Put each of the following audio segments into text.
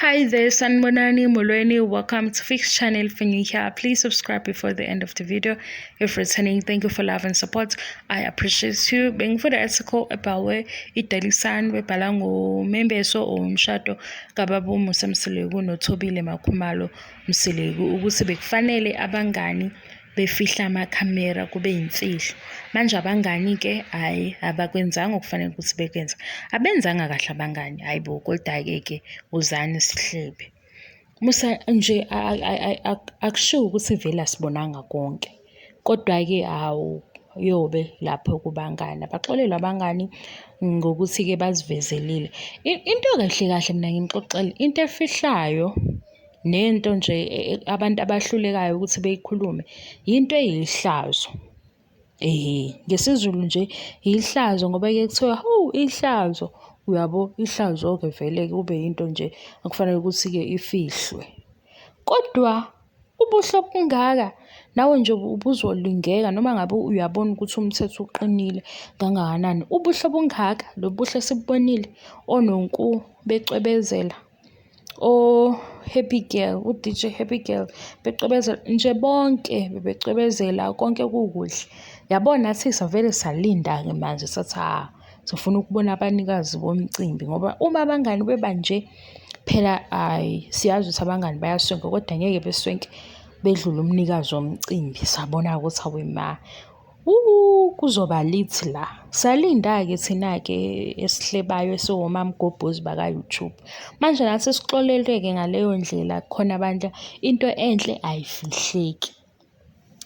Hi there, Sanbonani Molweni. Welcome to Fix Channel. If you're new here, please subscribe before the end of the video. If returning, thank you for love and support. I appreciate you. Bengifunda article ebhalwe i-Daily Sun bebhala ngomembeso or umshado kababa uMusa Mseleku noThobile MaKhumalo Mseleku ukuthi bekufanele abangani befihla amakhamera kube yimfihlo. Manje abangani-ke hhayi abakwenzanga okufanele ukuthi bekwenze. Abenzanga kahle abangani, hhayi bo, kodwa-ke ke uzani sihlebe. Musa nje akushiwo ukuthi vele asibonanga konke. Kodwa-ke hawu yobe lapho kubangani. Abaxolelwe abangani ngokuthi-ke bazivezelile. Into kahle kahle mina nginixoxele, into efihlayo nento nje abantu abahlulekayo ukuthi beyikhulume yinto eyihlazo. Ehhe, ngesiZulu nje ihlazo ngoba-ke kuthiwa hawu ihlazo, uyabo ihlazo-ke vele kube yinto nje okufanele ukuthi-ke ifihlwe. Kodwa ubuhle obungaka nawe nje ubuzolingeka noma ngabe uyabona ukuthi umthetho uqinile kangakanani. Ubuhle obungaka, lobu buhle esibubonile oNonku becwebezela, o-Happy Girl, u-DJ Happy Girl becwebezela nje bonke bebecwebezela konke kukuhle. Yabo nathi savele salinda-ke manje sathi ha sifuna ukubona abanikazi bomcimbi ngoba uma abangani bebanje phela hhayi siyazi ukuthi abangani bayaswenka kodwa ngeke beswenke bedlule umnikazi womcimbi. Sabona ukuthi awe ma, kuzoba lit la. Salinda-ke thina-ke esihlebayo esiwomamgobhozi baka-YouTube. Manje nathi sixolelwe-ke ngaleyo ndlela khona bandla into enhle ayifihleki.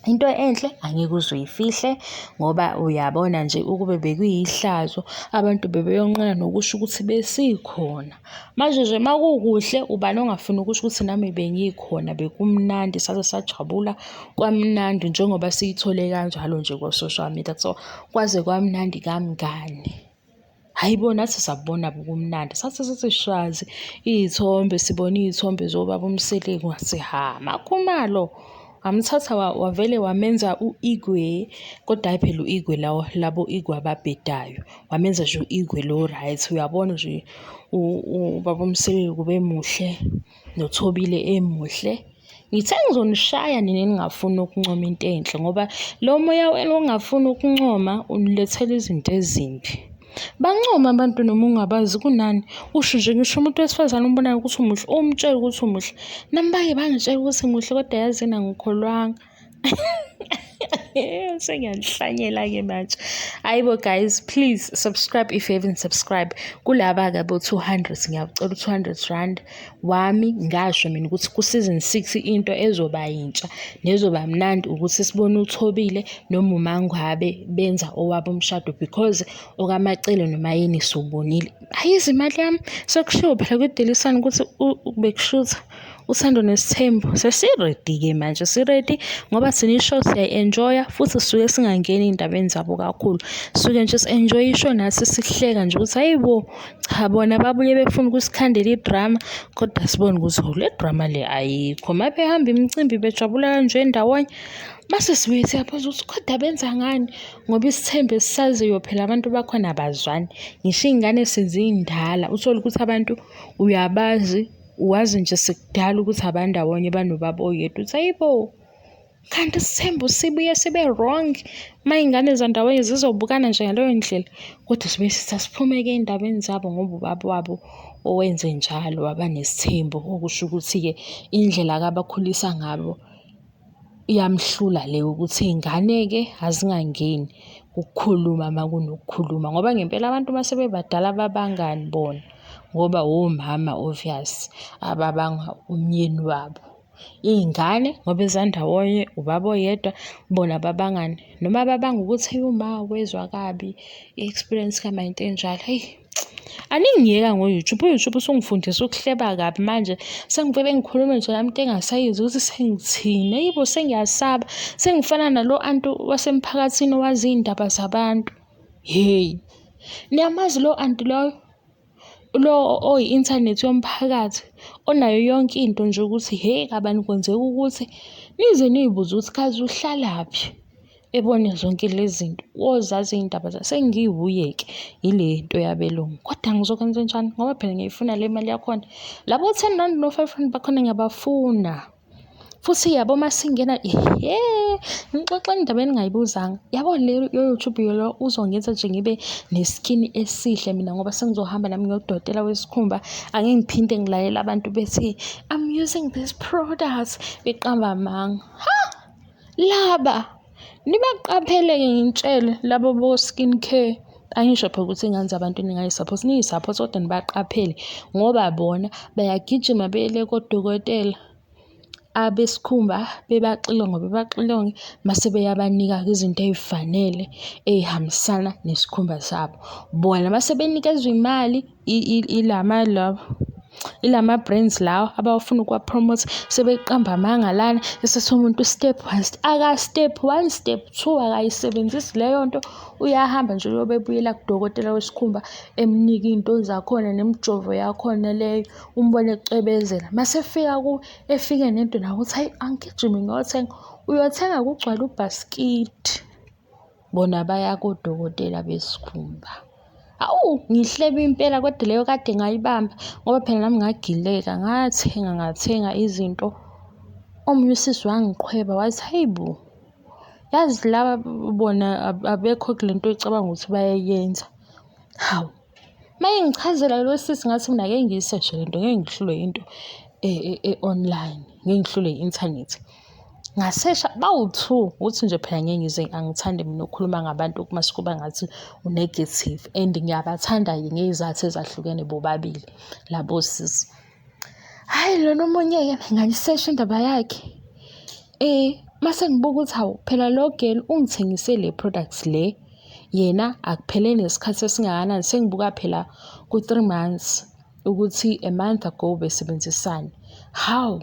Into enhle angeke uze uyifihle ngoba uyabona nje ukube bekuyihlazo abantu bebeyonqena nokusho ukuthi besikhona. Manje nje uma kukuhle ubani ongafuni ukusho ukuthi nami bengikhona bekumnandi saze sajabula kwamnandi njengoba siyithole kanjalo nje ko-social media. So kwaze kwamnandi kamngani. Hhayi bo, nathi sabubona bumnandi sathi sithi shwazi iy'thombe sibona iy'thombe zobaba uMseleku ngathi ha MaKhumalo wamthatha wavele wamenza u-Igwe, kodwa hhayi phela u-Igwe lawo labo Igwe ababhedayo, wamenza nje u-Igwe lo right. Uyabona nje ubaba uMseleku bemuhle noThobile emuhle. Ngithe ngizonishaya nina eningafuni ukuncoma into enhle ngoba lo moya wenu ongafuni ukuncoma unilethela izinto ezimbi. Bancome abantu noma ungabazi kunani, usho nje ngisho umuntu wesifazane umbonayo ukuthi umuhle, umtshele ukuthi umuhle. Nami bake bangitshela ukuthi muhle kodwa yazini angikholwanga. Sengiyanihlanyela-ke manje. Hhayi bo guys, please subscribe if you haven't subscribed. Kulaba-ke abo-200 ngiyacela u-R200 wami ngasho mina ukuthi ku-season 6 into ezoba yintsha nezoba mnandi ukuthi sibone uThobile noma uMangwabe benza owabo umshado because okaMacele noMayeni siwubonile. Ayizi imali yami sekushiwo phela kwi-Daily Sun ukuthi bekushutha Uthando Nesithembu. Sesi-ready-ke manje, si-ready ngoba thina i-show siyayi-enjoy-a futhi sisuke singangeni ey'ndabeni zabo kakhulu. Sisuke nje si-enjoy-a i-show nathi sihleka nje ukuthi hhayi bo, cha bona babuye befuna ukusikhandela i-drama kodwa sibone ukuthi hawu le drama le ayikho. Uma behamba imicimbi bejabula kanje ndawonye, mase sibuye siyabuza ukuthi kodwa benza ngani ngoba isithembu esisaziyo phela abantu bakhona abazwani. Ngisho iy'ngane sezindala uthole ukuthi abantu uyabazi wazi nje sekudala ukuthi abandawonye banobaba oyedwa uthi hayibo kanti isithembu sibuye sibe wrong uma iy'ngane zandawonye zizobukana nje ngaleyo ndlela kodwa sibuye sithi asiphume-ke ey'ndabeni zabo ngoba ubaba wabo owenze njalo waba nesithembu okusho ukuthi-ke indlela akabakhulisa ngabo iyamhlula le ukuthi iy'ngane-ke azingangeni ukukhuluma uma kunokukhuluma ngoba ngempela abantu uma sebebadala babangani bona ngoba womama obvious ababanga umyeni wabo. Iy'ngane ngoba ezandawonye ubaba oyedwa bona babangani noma babanga ukuthi uma wezwa kabi i-experience kama into enjalo heyi. Aningiyeka ngo-YouTube, u-YouTube usungifundisa ukuhleba kabi manje sengivele ngikhulume nje nami into engasayizwa ukuthi sengithini. Eyi bo sengiyasaba, sengifana nalo anti wasemphakathini owazi iy'ndaba zabantu. Hheyi, niyamazi lo anti loyo? Lo oyi-inthanethi yomphakathi onayo yonke into nje ukuthi hhe kabani kwenzeka ukuthi nize niy'buze ukuthi kazi uhlalaphi. Ebone zonke lezi zinto, wozazi iy'ndaba sengiwuye-ke yile nto yabelungu. Kodwa ngizokwenzenjani ngoba phela ngiyayifuna le mali yakhona. Labo 10 rand no-5 rand bakhona ngiyabafuna. Futhi yabo masingena ihhe, ngixoxe indaba eningayibuzanga. Yabo le yo-YouTube lo uzongenza nje ngibe ne-skin esihle mina ngoba sengizohamba nami ngiyodokotela wesikhumba. Angeke ngiphinde ngilalele abantu bethi I'm using this product, beqamba amanga. Ha! Laba nibaqaphele-ke ngintshele labo bo-skin care. Angisho phela ukuthi iy'ngane zabantu ningayi-support, niyi-support kodwa nibaqaphele ngoba bona bayagijima beye le kodokotela abesikhumba bebaxilonge bebaxilonge mase beyabanika-ke izinto ey'fanele ey'hambisana nesikhumba sabo. Bona mase benikezwa imali ilama laba ilama-brands lawa abawafuna ukuwa-promote sebeqamba amanga lana esethi umuntu step one, aka-step one, step two akayisebenzisi leyo nto. Uyahamba nje uyobe ebuyela kudokotela wesikhumba emnika iy'nto zakhona nemijovo yakhona leyo, umbone ecwebezela. Mase efika efike nento nawe uthi hayi angigijime ngiyothenga, uyothenga kugcwale ubhasikidi. Bona baya kodokotela besikhumba. Hawu, ngihlebe impela kodwa leyo kade ngayibamba ngoba phela nami ngagileka ngathenga ngathenga izinto. Omunye usisi wangiqhweba wathi, hayi bo, yazi laba bona abekho kule nto oyicabanga ukuthi bayayenza. Hawu, uma engichazela lo sisi ngathi mina ake ngiyiseshe le nto, ngeke ngihlulwe into e-online, ngeke ngihlulwe i-inthanethi. Ngasesha bawu-two, ukuthi nje phela ngeke ngize angithandi mina ukukhuluma ngabantu mase kuba ngathi u-negative and ngiyabathanda-ke ngey'zathu ezahlukene bobabili labo sisi. Hhayi lona omunye-ke ngayisesha indaba yakhe mase ngibuka ukuthi hawu phela lo girl ungithengise le product le, yena akuphele nesikhathi esingakanani sengibuka phela ku-3 months ukuthi a month ago besebenzisana. Hawu,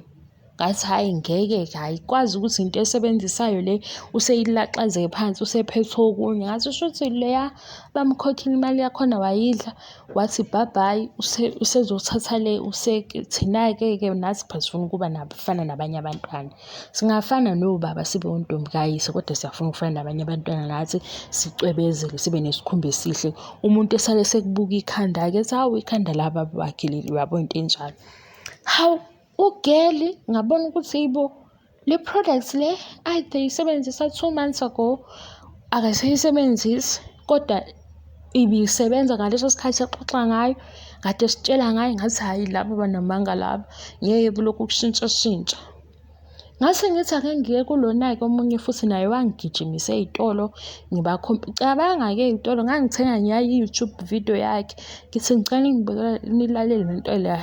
ngathi hhayi ngeke-ke ayikwazi ukuthi into esebenzisayo le useyilaxaze phansi usephethe okunye. Ngathi shuthi leya bamkhokhile imali yakhona wayidla, wathi bye bye usezothatha le thina-ke ke nathi phela sifuna ukuba nabafana nabanye abantwana. Singafana nobaba sibe ontombi kayise kodwa siyafuna ukufana nabanye abantwana nathi sicwebezele sibe nesikhumba esihle. Umuntu esale sekubuka ikhanda-ke ethi hawu ikhanda lababa wakhe leli, uyabo into enjalo. Hawu, u-girl ngabona ukuthi hayibo le product le ade eyisebenzisa 2 months ago akasayisebenzisi kodwa ibisebenza ngaleso sikhathi exoxa ngayo, kade esitshela ngayo ngathi hhayi laba banamanga laba ngeke kulokhu kushintshashintsha. Ngase ngithi ake ngiye kulona-ke omunye futhi naye wangigijimisa ey'tolo cabanga-ke ey'tolo ngangithenga ngiyayi i-YouTube video yakhe ngithi ngicela ningibukele nilalele lento le.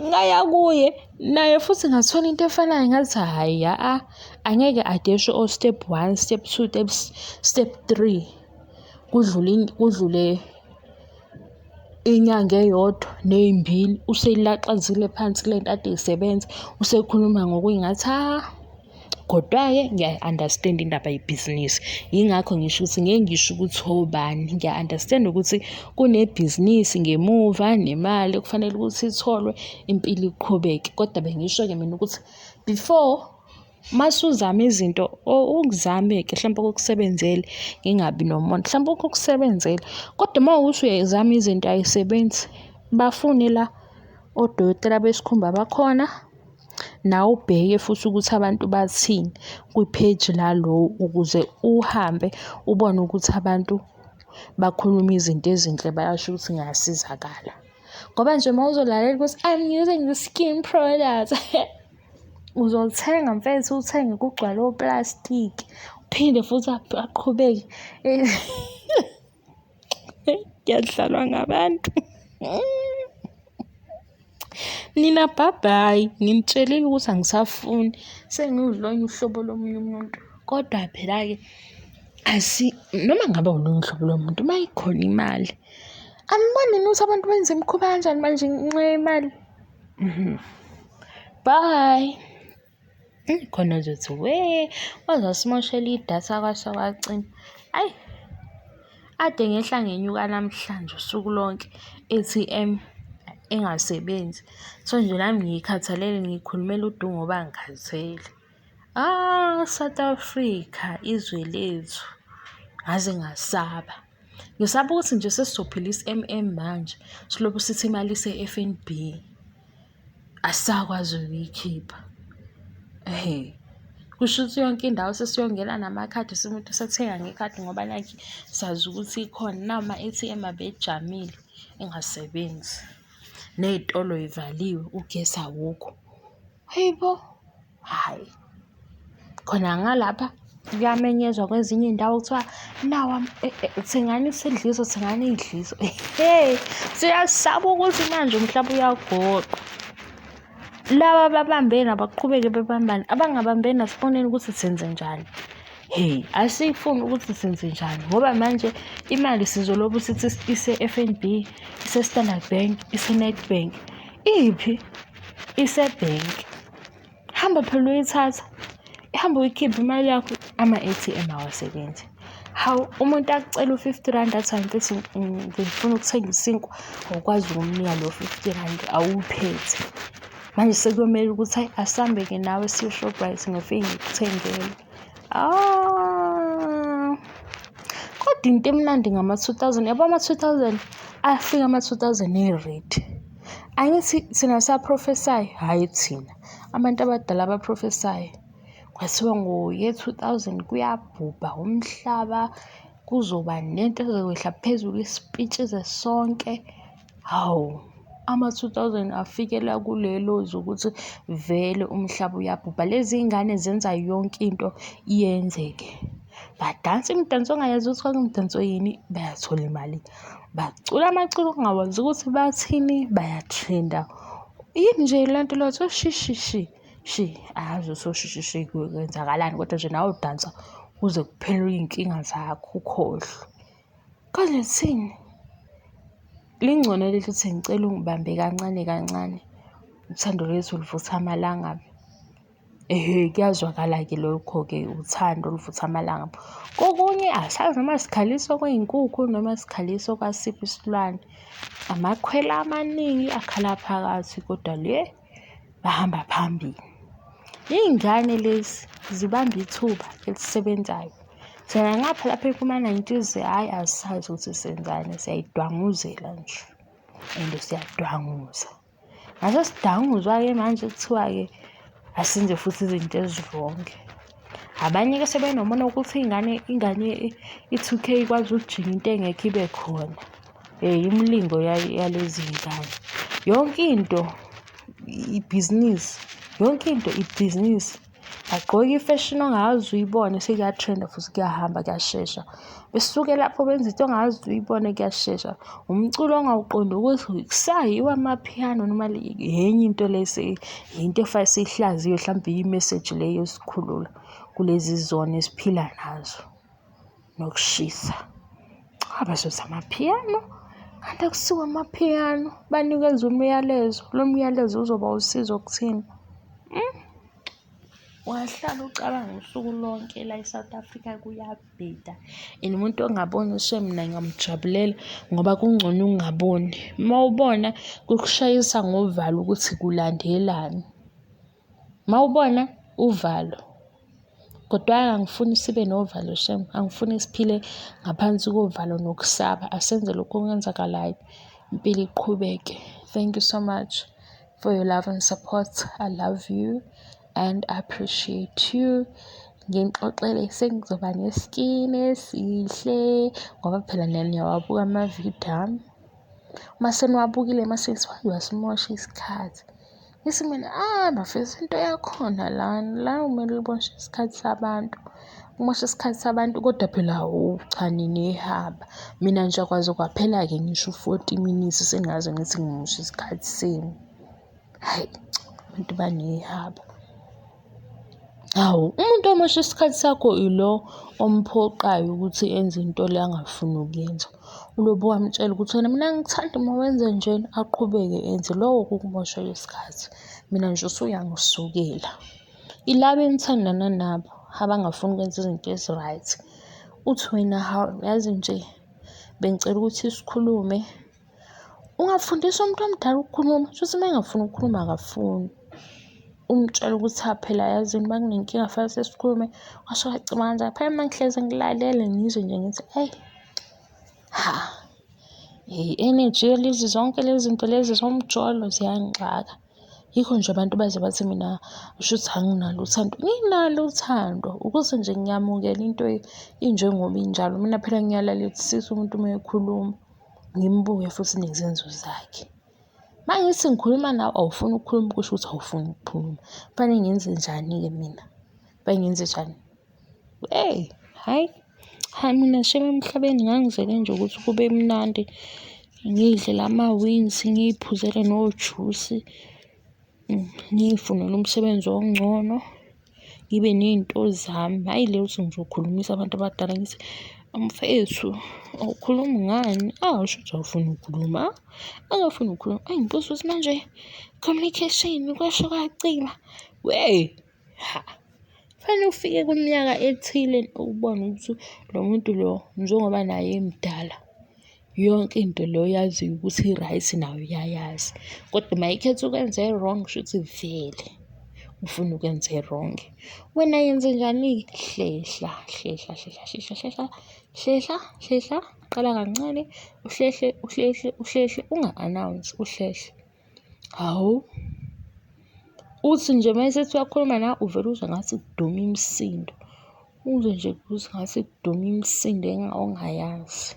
Ngaya kuye naye futhi ngathola into efanayo ngathi hhayi a-a angeke adeshe o-step one, step two, step three kudlule kudlule inyanga eyodwa ney'mbili useyilaxazile phansi le nto ade eyisebenza usekhuluma ngokuyingathi ha. Kodwa-ke ngiyayi-understand-a indaba yebhizinisi, yingakho ngisho ukuthi ngeke ngisho ukuthi obani, ngiya-understand-a ukuthi kunebhizinisi ngemuva nemali okufanele ukuthi itholwe impilo iqhubeke. Kodwa bengisho-ke mina ukuthi before mase uzama izinto ukuzame-ke hlampe kukusebenzele ngingabi nomona, hlampe kukusebenzele kodwa uma kuwukuthi uyayizama izinto ay'sebenzi, bafune la odokotela besikhumba bakhona. Nawe ubheke futhi ukuthi abantu bathini kwipheji lalo ukuze uhambe ubone ukuthi abantu bakhuluma izinto ezinhle bayasho ukuthi ngiyasizakala. Ngoba nje uma uzolalela ukuthi I'm using the skin product uzothenga mfethu uthenge kugcwale oplastiki uphinde futhi aqhubeke kuyadlalwa ngabantu. Nina bye bye, nginitshelile ukuthi angisafuni sengiwulonye uhlobo lomunye umuntu. Kodwa phela-ke noma ngabe ulunye uhlobo lomuntu uma ikhona imali, aniboni yini ukuthi abantu benza imikhuba kanjani manje ngenxa yemali? Bye. Khona ozothi we waze wasimoshela idatha kwase kwacima. Hhayi, ade ngehla ngenyuka namhlanje usuku lonke e-A_T_M. engasebenzi. So nje nami ngiyikhathalele ngiyikhulumela udu ngoba ngikhathele. Ah, South Africa, izwe lethu, ngaze ngasaba. Ngisaba ukuthi nje sesizophila isi-M_M manje, silokhu sithi imali ise-F_N_B, asisakwazi ukuyikhipha. Ehhe, kusho ukuthi yonke indawo sesiyongena namakhadi umuntu usethenga ngekhadi ngoba nakhu sazi ukuthi ikhona. Nawu ama-A_T_M abejamile engasebenzi, ney'tolo y'valiwe, ugesi awukho. Hhayi bo, hhayi. Khona ngalapha kuyamenyezwa kwezinye iy'ndawo kuthiwa nawa thengani isidliso, thengani iy'dliso. Hhe, siyasaba ukuthi manje umhlaba uyagoqwa. Laba ababambene abaqhubeke bebambane, abangabambene asiboneni ukuthi senzenjani. Hheyi, asiyifuni ukuthi senzenjani ngoba manje imali sizolobu sithi ise-F_N_B, ise-Standard Bank, ise-Nedbank. Iphi? Isebhenki. Hamba phela uyoyithatha, hamba uyikhiphe imali yakho, ama-A_T_M awasebenzi. Hawu, umuntu akucela u-50 rand athi hhayi mfethu ngifuna ukuthenga isinkwa, awukwazi ukumnika lo 50 rand awuphethe. Manje sekuyomele ukuthi hhayi asihambe-ke nawe siye e-Shoprite ngifike ngikuthengele. Ah, kodwa into emnandi ngama-2000, yabo ama-2000 afika ama-2000 e-ready. Angithi thina sa-prophesy-a, hhayi thina, abantu abadala aba-prophesy-ayo. Kwathiwa ngo-year 2000 kuyabhubha umhlaba, kuzoba nento ezokwehla phezulu isipitshize sonke. Hawu, ama-2000 afikela kulelo zwe ukuthi vele umhlaba uyabhubha. Lezi iy'ngane zenza yonke into iyenzeke. Badansa imidanso ongayazi ukuthi kwakuwumdanso yini, bayathola imali. Bacula amaculo ongawazi ukuthi bathini, baya-trend-a. Yini nje le nto le kuthiwa shi shi shi shi, angazi ukuthi oshi shi shi kwenzakalani kodwa nje nawe udansa kuze kuphele iy'nkinga zakho ukhohlwe. Kodwa lithini? Lingcono elithi uthi ngicela ungibambe kancane kancane, uthando lwethu luvutha amalangabi. Ehhe, kuyazwakala-ke lokho-ke uthando oluvutha amalangabi. Kokunye asazi noma sikhalisa okwey'nkukhu noma sikhalisa okwasiphi isilwane. Amakhwela amaningi akhala phakathi kodwa le bahamba phambili. Iy'ngane lezi zibamba ithuba elisebenzayo. Thina ngapha lapha kuma-nineties hhayi asazi ukuthi senzani siyayidwanguzela nje and siyadwanguza. Ngase sidanguzwa-ke manje kuthiwa-ke asenze futhi izinto ezi-wrong. Abanye-ke sebenomona wokuthi ingane ingane i-two K ikwazi ukujika into engekho ibe khona. Imilingo yalezi y'ngane. Yonke into ibhizinisi, yonke into ibhizinisi. Bagqoke ifeshini ongakaze uyibone sekuya-trend-a futhi kuyahamba kuyashesha. Besuke lapho benze into ongakaze uyibone kuyashesha. Umculo ongawuqondi ukuthi kusayiwa amaphiyano noma enye into le into efanele siyihlaziye hlampe imeseji le yosikhulula kulezi zona esiphila nazo nokushisa. Cha bazothi amaphiyano, kanti akusiwo amaphiyano, banikeza umyalezo, lo myalezo uzoba usizo kuthina. Ungahlala ucabange usuku lonke la e-South Africa kuyabheda and umuntu ongaboni shame mina ngingamujabulela ngoba kungcono ukungaboni. Uma ubona kukushayisa ngovalo ukuthi kulandelani. Uma ubona uvalo, kodwa-ke angifuni sibe novalo shame, angifuni siphile ngaphansi kovalo nokusaba. Asenze lokhu okwenzakalayo, impilo iqhubeke. Thank you so much for your love and support. I love you and I appreciate you. Nginixoxele sengizoba ne-skin esihle ngoba phela nina niyawabuka amavidiyo ami. Uma seniwabukile mase wasimosha isikhathi. Ngithi mina, ah bafethu into yakhona lana, la kumele umoshe isikhathi sabantu. Umosha isikhathi sabantu kodwa phela hawu cha ninehaba. Mina nje kwaze kwaphela-ke ngisho u-40 minutes sengaze ngithi ngimosha isikhathi senu. Hhayi, abantu banehaba. Hawu, umuntu omosha isikhathi sakho ilo omphoqayo ukuthi enze into le angafuni ukuyenza. Ulobe wamtshela ukuthi wena mina angikuthandi uma wenze njena, aqhubeke enze. Lowo kukumoshela isikhathi. Mina nje usuyangisukela. Ilaba enithandana nabo abangafuni ukwenza izinto ezi-right. Uthi wena hawu yazi nje bengicela ukuthi sikhulume. Ungafundisa umuntu omdala ukukhuluma, shuthi uma engafuni ukukhuluma akafuni. Umtshele ukuthi cha phela yazini uma kunenkinga fanele sesikhulume, kwasho kwacima kanjalo. Phela uma ngihlezi ngilalele ngizwe nje ngithi eyi, ha, i-energy lezi zonke lezi zinto lezi zomjolo ziyangixaka. Yikho nje abantu baze bathi mina shuthi anginalo uthando. Nginalo uthando, ukuthi nje ngiyamukela into injengoba injalo. Mina phela ngiyalalelisisa umuntu uma ekhuluma, ngimbuke futhi nezenzo zakhe. Uma ngithi ngikhuluma nawe awufuni ukukhuluma kusho ukuthi awufuni ukukhuluma. Kufanele ngenze njani-ke mina? Kufanele ngenze njani? Eyi, hhayi, hhayi mina shame emhlabeni ngangizele nje ukuthi kube mnandi, ngiy'dlele ama-wings, ngiy'phuzele nojusi, ngiy'funele umsebenzi ongcono, ngibe ney'nto zami. Hhayi le yokuthi ngizokhulumisa abantu abadala ngithi, mfethu awukhulumi ngani? Ah, shuthi awufuni ukukhuluma, akafuni ukukhuluma. Ayi ngibuza ukuthi manje communication kwasho kwacima. We, ha. Kufanele ufike kwiminyaka ethile ubone ukuthi lo muntu lo njengoba naye emdala, yonke into le oyaziyo ukuthi i-right nawe uyayazi. Kodwa uma ekhetha ukwenza e-wrong shuthi vele ufuna ukwenza e-wrong. Wena yenzenjani-ke? Hlehla, hlehla, hlehla, hlehla, hlehla, hlehla, hlehla, qala kancane, uhlehle, uhlehle, uhlehle, unga-announce, uhlehle. Hawu, uthi nje uma esethi uyakhuluma nawe uvele uzwe ngathi kuduma imisindo. Uzwe nje ukuthi ngathi kuduma imisindo ongayazi.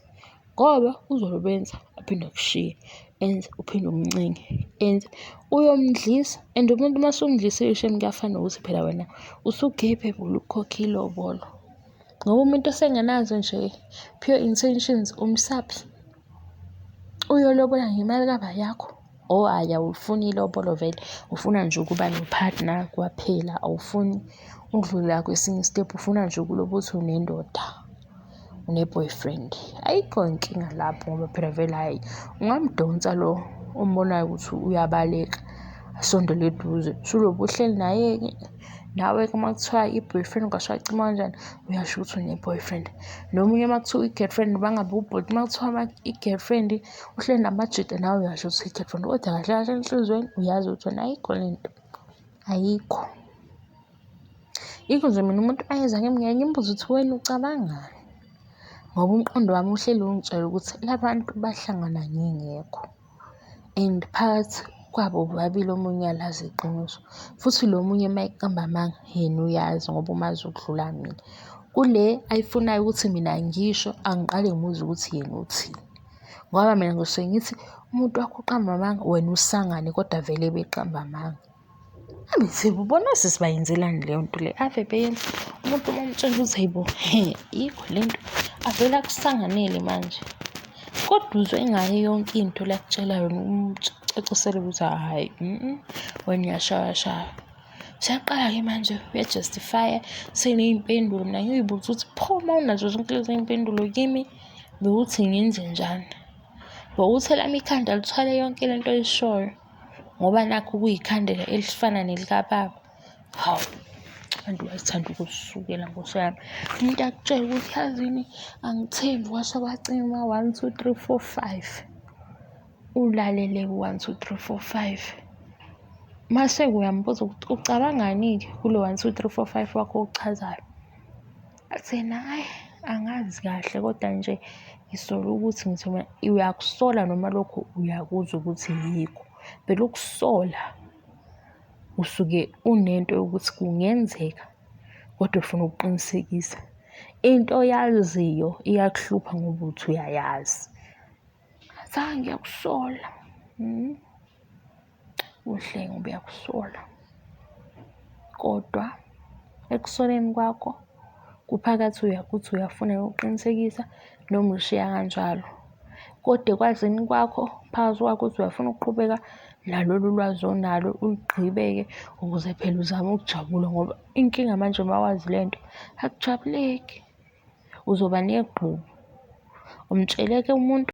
Ngoba uzobe enza aphinde akushiye, enze uphinde umncenge, enze uyomdlisa and umuntu uma usumdlisile shame kuyafana nokuthi phela wena usu-capable ukukhokha ilobolo. Ngoba umuntu osengenazo nje pure intentions umsaphi? Uyolobola ngemali kababa yakho? Oh hhayi awulifuni ilobolo vele, ufuna nje ukuba no-partner kwaphela, awufuni ukudlulela kwesinye i-step, ufuna nje ukuloba uthi unendoda, une-boyfriend. Ayikho inkinga lapho ngoba phela vele hhayi ungamdonsa lo ombonayo ukuthi uyabaleka asondele eduze. Usulobe uhleli naye-ke, nawe-ke uma kuthiwa i-boyfriend kwasho kwacima kanjani, uyasho ukuthi une-boyfriend. Nomunye uma kuthiwa i-girlfriend bangabe ubhuti, uma kuthiwa i-girlfriend uhleli namajita nawe uyasho ukuthi i-girlfriend. Kodwa kahle kahle enhliziyweni uyazi ukuthi wena ayikho le nto, ayikho. Yikho nje mina umuntu ayeza kimi ngiyaye ngimbuze ukuthi wena ucabangani? Ngoba umqondo wami uhleli ungitshela ukuthi la bantu bahlangana ngingekho and phakathi kwabo bobabili omunye uyalazi iqiniso. Futhi lo munye uma eqamba amanga yena uyazi ngoba umazi ukudlula mina. Kule ayifunayo ukuthi mina ngisho angiqale ngimuzwe ukuthi yena uthini. Ngoba mina ngisuke ngithi umuntu wakho uqamba amanga wena usangane kodwa vele ebeqamba amanga. Angithi bona osisi bayenzelani leyo nto le? Ave beyenza umuntu uma umtshela ukuthi hayi bo, hhe, ayikho le nto, avele akusanganele manje. Kodwa uzwe ngaye yonke into le akutshela yona umcacisele ukuthi hhayi wena uyashayashaya. Usuyaqala-ke manje uya-justify-a seney'mpendulo. Mina ngiy'buza ukuthi pho uma unazo zonke lezi y'mpendulo kimi bewuthi ngenzenjani? Bewuthi elami ikhanda lithwale yonke le nto oyishoyo. Ngoba nakhu kuyikhandlela elifana nelikababa. Hawu, abantu bayathanda ukusukela Nkosi yami. Umuntu akutshele ukuthi yazini angithembi kwase kwacima one, two, three, four, five. Ulalele ku-one, two, three, four, five. Mase uyambuza ukuthi ucabangani-ke kulo one, two, three, four, five wakho owuchazayo. Athi yena hhayi angazi kahle kodwa nje ngisola ukuthi ngithi mina uyakusola noma lokhu uyakuzwa ukuthi yikho. Phela ukusola usuke unento yokuthi kungenzeka kodwa ufuna ukuqinisekisa. Into oyaziyo iyakuhlupha ngoba uthi uyayazi. Athi hhayi ngiyakusola. Kuhle ngoba uyakusola kodwa ekusoleni kwakho kuphakathi uyakuthi uyafuna ukuqinisekisa noma ushiya kanjalo. Kodwa ekwazini kwakho phakathi kwakho ukuthi uyafuna ukuqhubeka nalolu lwazi onalo ulugqibe-ke ukuze phela uzame ukujabula ngoba inkinga manje uma wazi le nto akujabuleki, uzoba negqubu. Umtshele-ke umuntu.